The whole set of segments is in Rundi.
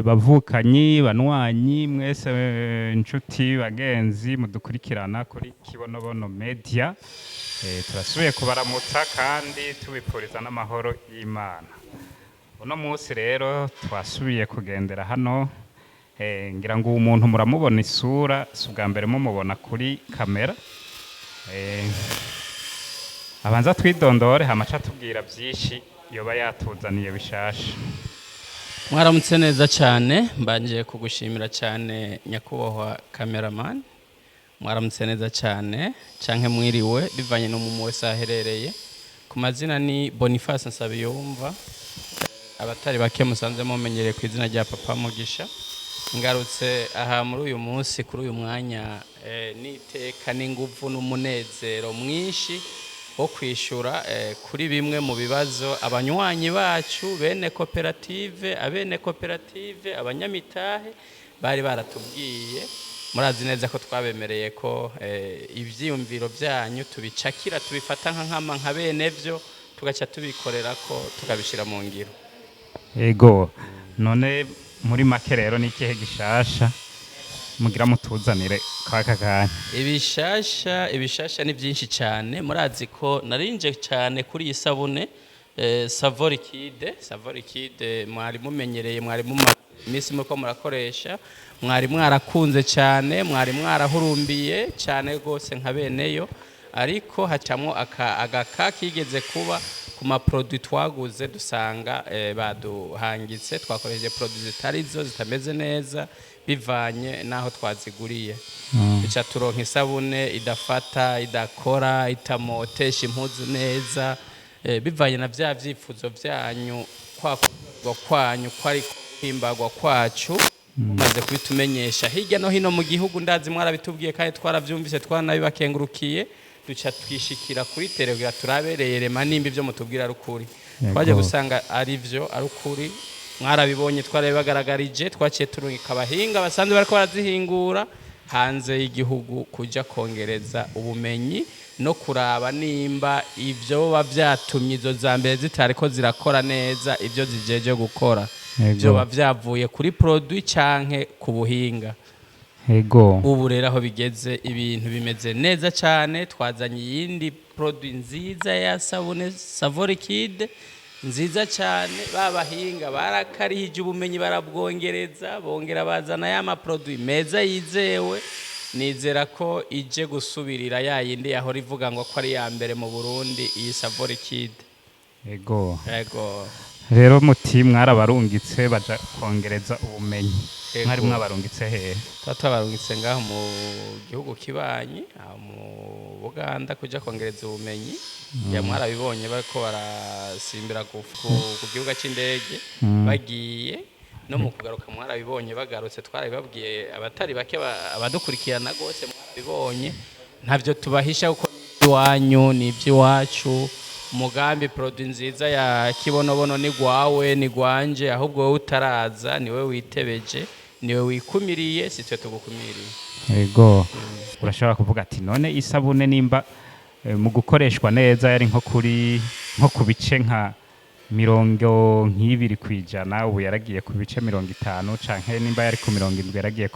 Bavukanyi, banywanyi mwese, inshuti, bagenzi mudukurikirana kuri Kibonobono Media, turasubiye kubaramutsa kandi tubipfuriza n'amahoro y'Imana. Uno munsi rero twasubiye kugendera hano, ngira ngo uwu muntu muramubona isura, si ubwa mbere mumubona kuri kamera. Abanza twidondore, hama aca atubwira vyinshi yoba yatuzaniye bishasha. Mwaramutse neza cyane. Mbanje kugushimira cyane, nyakubahwa cameraman. Mwaramutse neza cyane canke mwiriwe, bivanye n'umumu wese aherereye. Ku mazina ni Boniface Nsabiyumva, abatari bake musanze mumenyereye ku izina rya Papa Mugisha. Ngarutse aha muri uyu munsi, kuri uyu mwanya, n'iteka n'inguvu n'umunezero mwinshi wo kwishura kuri bimwe mu bibazo abanywanyi bacu, bene koperative, abene koperative, abanyamitahe bari baratubwiye. Murazi neza ko twabemereye ko ivyiyumviro vyanyu tubicakira, tubifata nka nkama, nka bene vyo, tugaca tubikorera ko tukabishira mu ngiro. Ego, none muri make rero ni ikihe gishasha mugira mutuzanire kwaka kanya? Ibishasha ni byinshi cyane. Murazi ko narinje cyane kuri iyi sabune savon liquide. Savon liquide mwari mumenyereye, mwari mumaze iminsi muriko murakoresha, mwari mwarakunze cyane, mwari mwarahurumbiye cyane rwose nka beneyo. Ariko hacamwo agaka kigeze kuba ku ma produit twaguze, dusanga baduhangitse, twakoresheje produit zitari zo, zitameze neza, bivanye n'aho twaziguriye. Duca turonka isabune idafata, idakora, itamotesha impuzu neza, bivanye na vya vyifuzo vyanyu, kwa kuryoherwa kwanyu kwari guhimbagwa kwacu mumaze kubitumenyesha hirya no hino mu gihugu. Ndazi mwarabitubwiye kandi twaravyumvise, twanabibakengurukiye. Duca twishikira kuri terrain kugira turabereye rema nimba ivyo mutubwira ari ukuri. Twaje gusanga ari vyo, ari ukuri. Mwarabibonye, twarabibagaragarije. Twaciye turungika abahinga basanzwe bariko barazihingura hanze y'igihugu kuja kongereza ubumenyi no kuraba nimba ivyo biba vyatumye izo za mbere zitariko zirakora neza ivyo zijeje gukora vyoba vyavuye kuri produit canke ku buhinga. Ubu rero aho bigeze, ibintu bimeze neza cyane. Twazanye iyindi produit nziza ya sabune, savon liquide nziza cyane. Ba bahinga barakarihije ubumenyi, barabwongereza, bongera bazana ya ma produit meza yizewe. Nizera ko ije gusubirira ya yindi yahora ivuga ngo ko ari iya mbere mu Burundi, iyi savon liquide. Yego. Rero muti mwarabarungitse baja kongereza ubumenyi. Ego. Mwari mwabarungitse hehe? Tuba twabarungitse ngaho mu gihugu kibanyi, aho mu Buganda, kuja kongereza ubumenyi. Ya, mwarabibonye bariko barasimbira ku kibuga c'indege bagiye, no mu kugaruka mwarabibonye bagarutse. Twarabibabwiye abatari bake, abadukurikirana rwose mwarabibonye. Ntavyo tubahisha kuko iwanyu ni iby'iwacu. Umugambi produit nziza ya Kibonobono ni gwawe, ni gwanje. Ahubwo wowe utaraza niwe witebeje, niwe wikumiriye, si twe tugukumiriye. Ego, urashobora kuvuga ati none isabune nimba mu gukoreshwa neza yari nko kuri nko ku bice nka 20%, ubu yaragiye ku bice 50, canke nimba yari ku 70 yaragiye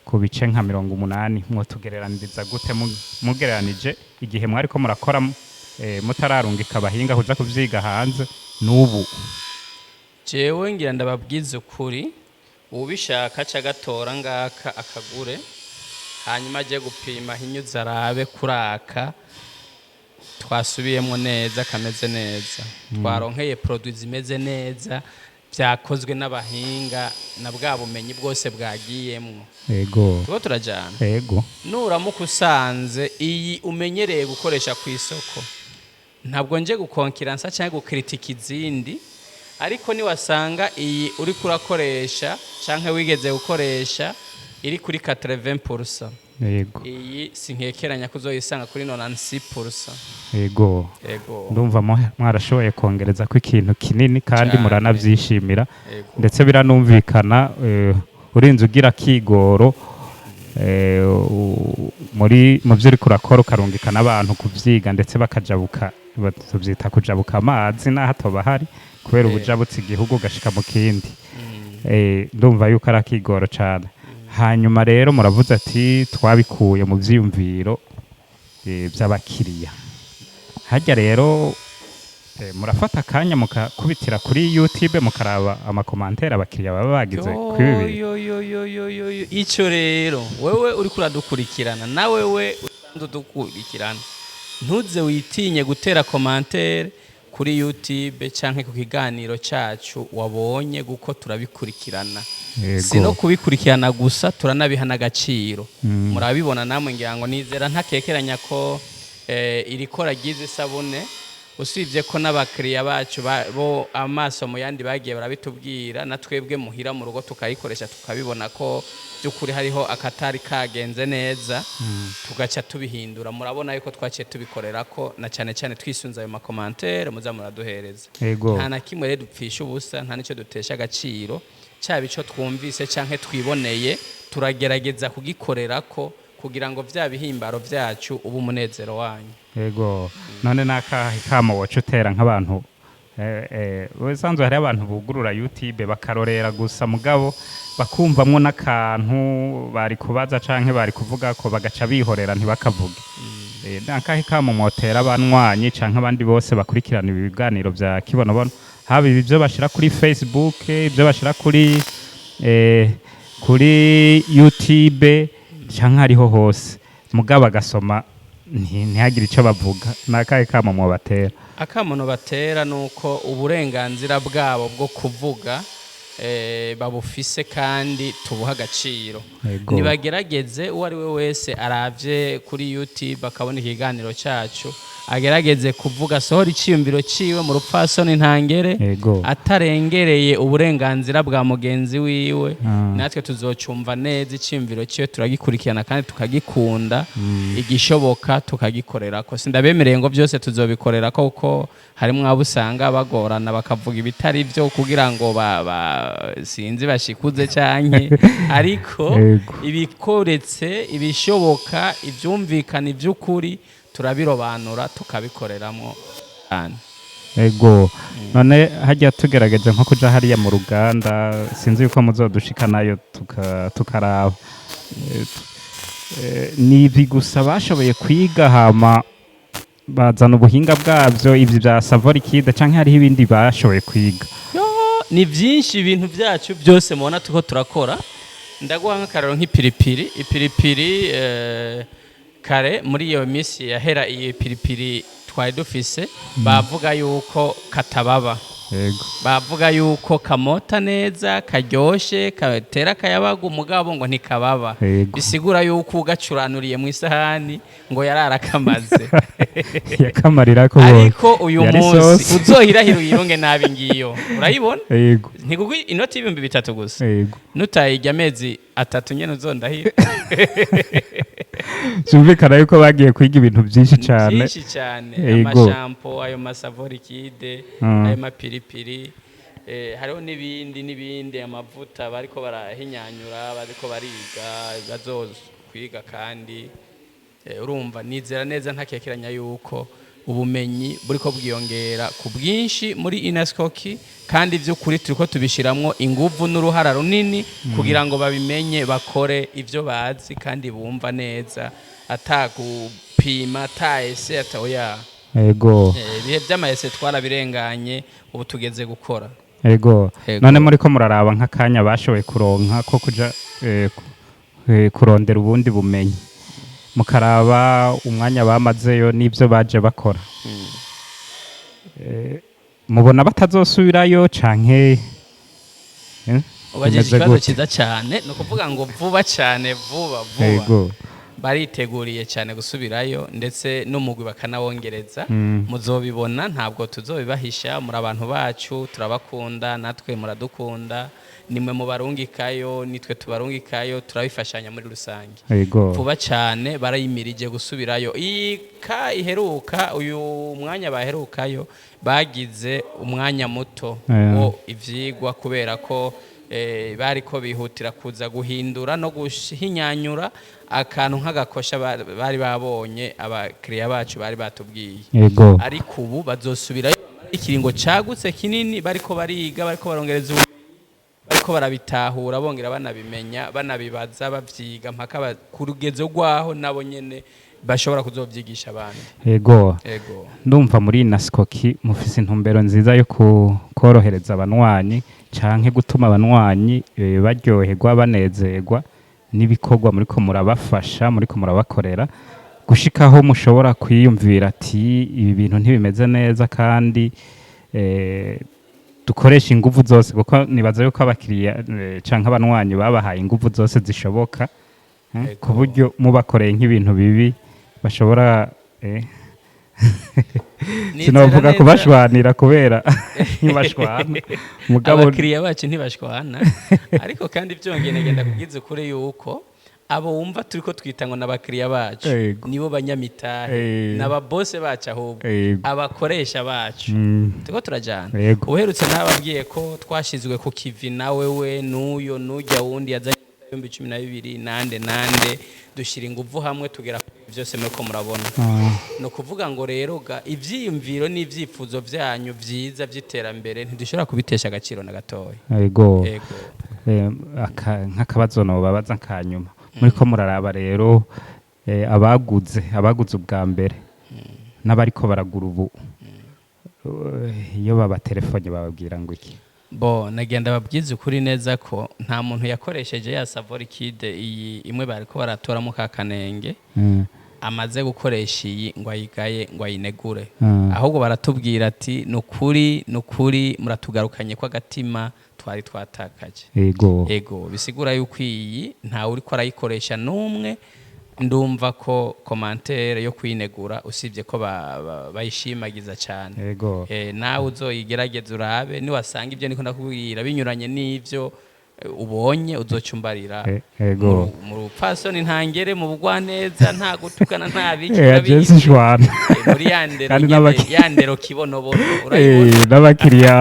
ku bice nka 80, mwotugereraniriza gute mugereranije igihe mwariko murakora mutararungika abahinga kuja kuvyiga hanze n'ubu? Jewe ngira ndababwize ukuri. Ubishaka aca agatora ngaka akagure, hanyuma aje gupima hinyuze, arabe kuraka twasubiyemo neza, kameze neza, twaronkeye produit zimeze neza, byakozwe n'abahinga na bwa bumenyi bwose bwagiyemwo. Tuba turajana. Nuramuka usanze iyi umenyereye gukoresha ku isoko, ntabwo nje gukonkiransa cyangwa gukritika izindi, ariko niwasanga iyi uriko urakoresha canke wigeze gukoresha iri kuri 80%, iyi sinkekeranya ko uzoyisanga kuri 96%. Ego. Ndumva mwarashoboye kongereza ko ikintu kinini kandi muranavyishimira. Ndetse biranumvikana, urinze ugira kigoro muri mu byo uriko urakora, ukarungika n'abantu kuvyiga, ndetse bakajabuka, tuvyita kujabuka amazi n'aho atoba ahari, kubera ubujabutse igihugu ugashika mu kindi. Ndumva yuko ari akigoro cane. Hanyuma rero muravuze ati twabikuye mu vyiyumviro vy'abakiriya. Harya rero murafata akanya mukakubitira kuri YouTube, mukaraba ama commentaires abakiriya baba bagize kuri ibi bintu? Yo, yo, yo, yo, yo, yo. Ico rero, wewe uriko uradukurikirana, na wewe usanzwe udukurikirana, ntuze witinye gutera commentaire kuri YouTube canke ku kiganiro cacu wabonye, kuko turabikurikirana. Si no kubikurikirana gusa, turanabiha n'agaciro. Murabibona namwe, ngira ngo nizera ntakekeranya ko iri kora ry'izi isabune, usibye ko n'abakiriya bacu bo amaso mu yandi bagiye barabitubwira, na twebwe muhira mu rugo tukayikoresha, tukabibona ko by'ukuri hariho akatari kagenze neza, tugaca tubihindura. Murabona yuko twaciye tubikorera ko na cyane cyane twisunze ayo ma commentaires muza muraduhereza. Nta na kimwe rero dupfisha ubusa, nta n'icyo dutesha agaciro. Cyaba icyo twumvise canke twiboneye, turagerageza kugikorera ko kugira ngo vya bihimbaro vyacu ube umunezero wanyu. Yego. None nakahe kamo woca utera nk'abantu ubusanzwe hariho abantu bugurura YouTube bakarorera gusa, mugabo bakumvamwo n'akantu bari kubaza canke bari kuvuga ko bagaca bihorera ntibakavuge? Nakahe kamo mwotera abanywanyi canke abandi bose bakurikirana ibi biganiro vya Kibonobono, haba ibi byo bashira kuri Facebook, ibyo bashira kuri YouTube canke hariho hose, mugabo bagasoma ntihagire ico bavuga? Nakahe kamo mwobatera? Akamono batera ni uko uburenganzira bwabo bwo kuvuga babufise kandi tubuha agaciro. Nibagerageze, uwo ari we wese aravye kuri YouTube akabona ikiganiro cacu, agerageze kuvuga, asohora iciyumviro ciwe mu rupfasoni ntangere, atarengereye uburenganzira bwa mugenzi wiwe. Natwe tuzocumva neza iciyumviro ciwe, turagikurikirana kandi tukagikunda, igishoboka tukagikorerako. Sindabemereye ngo byose tuzobikorerako, kuko harimwo abo usanga bagorana bakavuga ibitari byo kugira ngo sinzi bashikuze canke, ariko ibikoretse, ibishoboka, ivyumvikana, ivy'ukuri, turabirobanura tukabikoreramo cyane. Ego. None hajya tugerageje nko kuja hariya mu ruganda, sinzi yuko muzodushikanayo tukaraba. Ni ibi gusa bashoboye kwiga hama bazana ubuhinga bwabyo, ibyo bya savon liquide, canke hariho ibindi bashoboye kwiga? Yo, ni byinshi. Ibintu byacu byose mubona turiko turakora, ndaguha nk'akararo nk'ipiripiri. Ipiripiri kare muri iyo minsi yahera, iyi piripiri twari dufise bavuga yuko katababa. Bavuga yuko kamota neza, karyoshe, katera akayabagu, mugabo ngo ntikababa. Bisigura yuko ugacuranuriye mu isahani ngo yarara kamaze. Yakamarira ko bose. Ariko uyu Yari munsi sauce. uzohirahira uyirunge nabi, ngiyo urayibona. Ntigugwa inoti y'3000 gusa. Nutayirya amezi 3 nyene uzondahira. Byumvikana yuko bagiye kwiga ibintu byinshi cyane. Byinshi cyane. Ama shampoing, ayo ma savon liquide, ayo mapiripiri, hariho n'ibindi n'ibindi, amavuta bariko barahinyanyura, bariko bariga, bazokwiga. Kandi urumva nizera neza ntakekeranya yuko ubumenyi buriko bwiyongera ku bwinshi muri Inascoki, kandi by'ukuri turiko tubishiramwo inguvu n'uruhara runini kugira ngo babimenye, bakore ivyo bazi kandi bumva neza, atagupima, ata essai, ata oya. Ibihe vy'ama essais twarabirenganye, ubu tugeze gukora. None muri ko muraraba nk'akanya bashoboye kuronka ko kuja kurondera ubundi bumenyi, mukaraba umwanya bamazeyo n'ibyo baje bakora, mubona batazosubirayo canke Ubajije bimeze ikibazo gute? cyiza cyane. Ni ukuvuga ngo vuba cyane, vuba vuba, bariteguriye cyane gusubirayo, ndetse n'umugwi bakanawongereza. Muzobibona, ntabwo tuzobibahisha. Muri abantu bacu, turabakunda, natwe muradukunda. Nimwe mubarungikayo, nitwe tubarungikayo, turabifashanya muri rusange. Vuba cyane barayimirije gusubirayo. Iyi ka iheruka, uyu mwanya baherukayo, bagize umwanya muto wo ivyigwa, kubera ko bariko bihutira kuza guhindura no guhinyanyura akantu nk'agakosha bari babonye abakiriya bacu bari batubwiye. Ariko ubu bazosubirayo ikiringo cagutse kinini, bariko bariga, bariko barongereza ubumenyi, bariko Bariko barabitahura, bongera banabimenya, banabibaza, bavyiga mpaka ku rugezo rwaho nabo nyene bashobora kuzovyigisha abandi. Ego. Ego. Ndumva muri Nasikoki mufise intumbero nziza yo korohereza abanywanyi canke gutuma abanywanyi baryoherwa, banezerwa n'ibikorwa muriko murabafasha, muriko murabakorera, gushikaho mushobora kwiyumvira ati ibi bintu ntibimeze neza kandi dukoresha inguvu zose, kuko nibaza yuko abakiriya canke abanywanyi babahaye inguvu zose zishoboka, ku buryo mubakoreye nk'ibintu bibi bashobora Nizera sinovuga neza- kubashwanira kubera ntibashwana, mugabo Abakiriya bacu ntibashwana, ariko kandi byongeye nagenda kubwiza ukuri yuko abo wumva turiko twita ngo n'abakiriya bacu nibo banyamitahe, n'ababose bacu, ahubwo abakoresha bacu. Turiko turajana. Uherutse nababwiye ko twashizwe ku kivi nawe we n'uyo n'ujya wundi yazanye 12,000 nande nande, dushyira inguvu hamwe tugera kuri byose muriko murabona. Ni ukuvuga ngo rero ga ibyiyumviro n'ibyifuzo byanyu byiza by'iterambere ntidushobora kubitesha agaciro na gatoya. Ego. Ego. Nk'akabazo nobabaza kanyuma, muriko muraraba rero abaguze ubwa mbere n'abariko baragura ubu, iyo babatelefone bababwira ngo iki? Bo nagenda babwize ukuri neza ko nta muntu yakoresheje ya savon liquide iyi imwe bariko baratoramo ka kanenge amaze gukoresha iyi ngo ayigaye, ngo ayinegure. Ahubwo baratubwira ati ni ukuri, ni ukuri, muratugarukanye ko agatima twari twatakaje. Ego, bisigura yuko iyi ntawe uriko arayikoresha n'umwe ndumva ko commentaire yo kwinegura, usibye ko bayishimagiza cyane. Nawe uzoyigerageza urabe, niwasanga ibyo niko ndakubwira binyuranye n'ibyo ubonye, uzocumbarira. Mu rupfasoni ntangere, mu bugwaneza, nta gutukana, nta biki. Urabizi. Jesi shwana. Muri ya ndero Kandi nyene, ya ndero kibonobono urayibona. N'abakiriya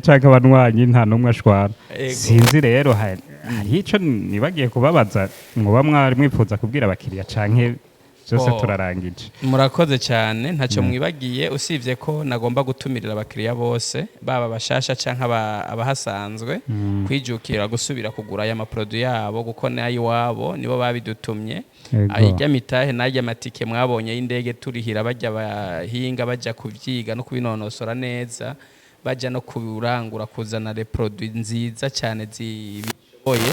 canke abanywanyi nta n'umwe ashwana. Sinzi rero hariho ico nibagiye kubabaza mwoba mwari mwifuza kubwira abakiriya, canke byose turarangije? Murakoze cyane, ntacyo mwibagiye, usibye ko nagomba gutumirira abakiriya bose, baba bashasha canke abahasanzwe, kwijukira gusubira kugura aya ma produits yabo, kuko n'ayiwabo nibo babidutumye. Ayijya mitahe n'ajya amatike mwabonye y'indege turihira bajya bahinga, bajya kubyiga no kubinonosora neza, bajya no kurangura, kuzana les produits nziza cyane zibishoboye.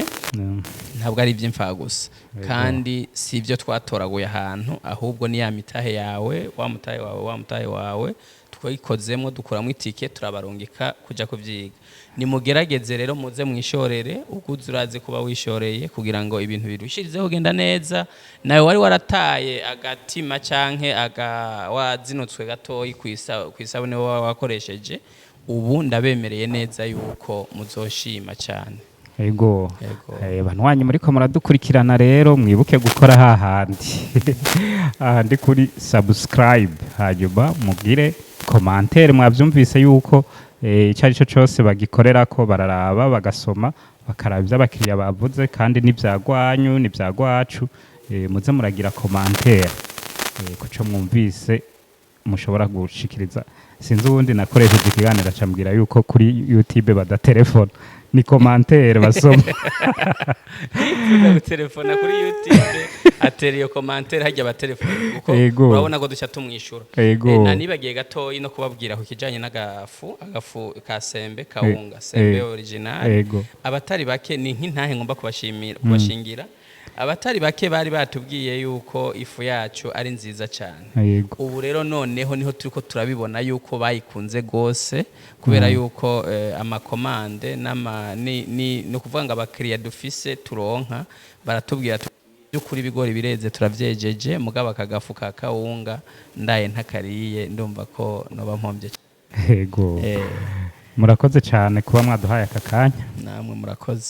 Ntabwo ari iby'imfagusa, kandi si ibyo twatoraguye ahantu, ahubwo ni ya mitahe yawe, wa mutahe wawe, wa mutahe wawe twayikozemo, dukuramo itike, turabarungika kujya kubyiga. Nimugerageze rero muze mwishorere, uguze urazi kuba wishoreye kugira ngo ibintu birushirizeho kugenda neza. Nawe wari warataye agatima canke aga wazinutswe gatoyi kw'isabune waba wakoresheje, ubu ndabemereye neza yuko muzoshima cyane. Ego. Banywanyi muriko muradukurikirana rero, mwibuke gukora hahandi hahandi kuri subscribe, hanyuma mugire commentaire. Mwavyumvise yuko icyo ari cyo cyose bagikorerako, bararaba, bagasoma, bakaraba ibyo abakiriya bavuze, kandi n'ibyagwanyu n'ibyagwacu. Muze muragira commentaire kuco mwumvise mushobora gushikiriza. Sinzi, ubundi nakoresheje ikiganiro acambwira yuko kuri YouTube badatelefona, ni commentaire basoma. Yifuza gutelefona kuri YouTube, atera iyo commentaire hajya abatelefone, kuko urabona ko dushya tumwishura. Nanibagiye gatoyi no kubabwira ku kijanye n'agafu, agafu ka sembe kawunga sembe original. Abatari bake, ni nk'intahe ngomba kubashimira, kubashingira, abatari bake bari batubwiye yuko ifu yacu ari nziza cyane. Ubu rero noneho niho turiko turabibona yuko bayikunze gose, kubera yuko ama commandes n'ama ni ukuvuga ngo abakiriya dufise turonka baratubwira by'ukuri ibigori bireze, turavyejeje, mugabo akagafu ka kawunga ndaye ntakariye ndumva ko noba mpombye. Murakoze cyane kuba mwaduhaye aka kanya. Namwe murakoze.